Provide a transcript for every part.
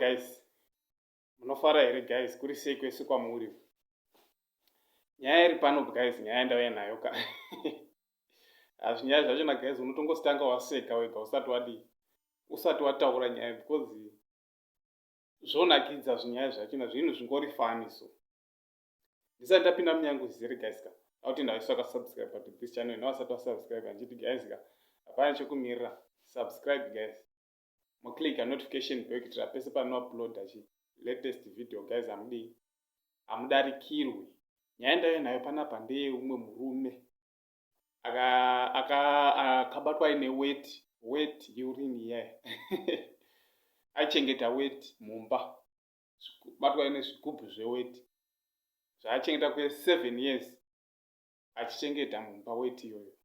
guys, munofara here guys? Kuri sei kwese kwamuri? Nyaya iri pano guys, nyaya yandauya nayo ka. Hazvinyaya zvacho na guys, unotongositanga waseka wega usati wadii, usati wataura nyaya because zvonakidza zvinyaya zvacho na zvinhu zvingori funny so. Ndisati ndapinda munyaya ngozizere guys ka. Auti ndaiswa ka subscribe to this channel, nawasati wasubscribe ndichiti guys ka, hapana chekumirira. Subscribe guys. Moclicka notification bell kuitira pese panouploada chi latest video guys, hamudii, hamudarikirwi. Nyaya ndauya nayo panapa ndeyeumwe murume akabatwa aine weti, wet urine iyayo. Aichengeta weti mumba, batwa aine zvigubhu zveweti zvaachengeta kwe7 years, achichengeta mumba weti iyoyo.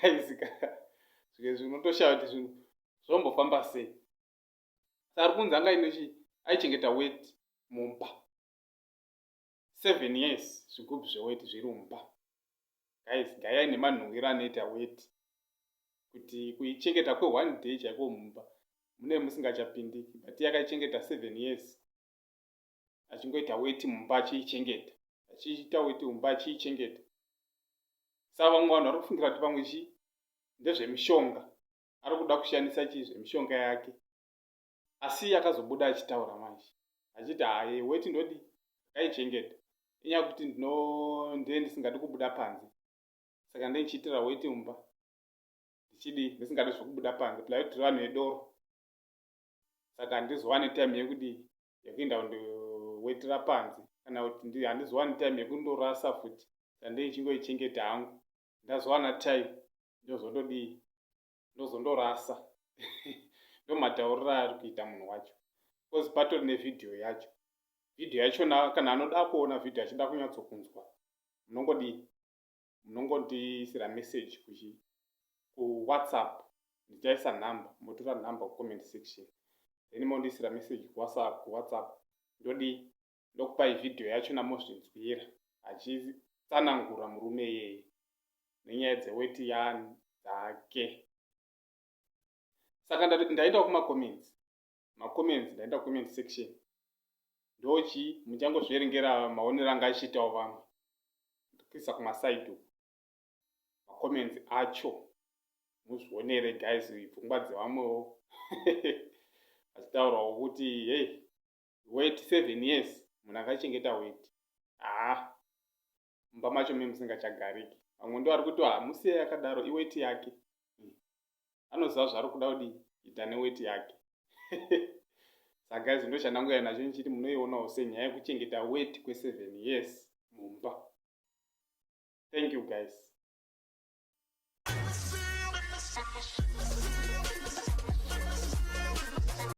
Guys ka, zvimwe zvinotoshaya kuti zvinhu zvombofamba sei. Saka ari kunzi anga aine chi aichengeta weti mumba 7 years, zvigubhu zveweti zviri mumba. Guys, gayai nemanhuwiro anoita weti kuti kuichengeta kwe1 day chaiko mumba mune musingachapindiki, but yakaichengeta 7 years achingoita weti mumba, achiichengeta, achiita weti mumba, achiichengeta. Saka vamwe vanhu vari kufungira kuti pamwe chi ndezvemishonga, ari kuda kushandisa chii zvemishonga yake. Asi akazobuda achitaura manje achiti, "Haye, weti ndodi ndakaichengeta inyaya kuti ndee ndisingadi kubuda panze, saka ndendichiitira weti mumba, ndichidi ndisingadi zvokubuda panze plus tiri vanhu vedoro, saka handizowani time yekudii, yekuenda kundowetera panze, kana kuti handizowani time yekundorasa futi, saka ndendichingoichengeta hangu. Ndazowana time ndozondodii, ndozondorasa." Ndomatauriro aari kuita munhu wacho, because patori nevhidhiyo yacho. Vhidhiyo yachona, kana anoda kuona vhidhiyo achida kunyatsokunzwa, munongodii, munongondiisira message kuchi kuWhatsApp. Ndichaisa nhamba, motora nhamba kucomment section, then mondiisira message kuWhatsApp. Ndodii, ndokupai vhidhiyo yachona, mozvinzwira achitsanangura murume iyeye nenyaya dzeweti yani dzake. Saka ndaenda kumacomments, macomments, ndaenda kucomment section, ndochi muchangozvierengera maonero anga achiitawo vamwe. Kuisa kumasaidi uku macomments acho, muzvionere guys, pfungwa dzevamwewo vachitaurawo kuti, "Hei, weti 7 years, munhu akachengeta weti, haa, mumba macho me musingachagariki." Vamwe ndo vari kuti, "Hamusiye yakadaro, iweti yake, anoziva zvaari kuda kudii ita neweti yake." Saka guys, ndo chandanguya nacho ndichiti munoionawo senyaya yekuchengeta weti kwe7 years mumba. Thank you guys.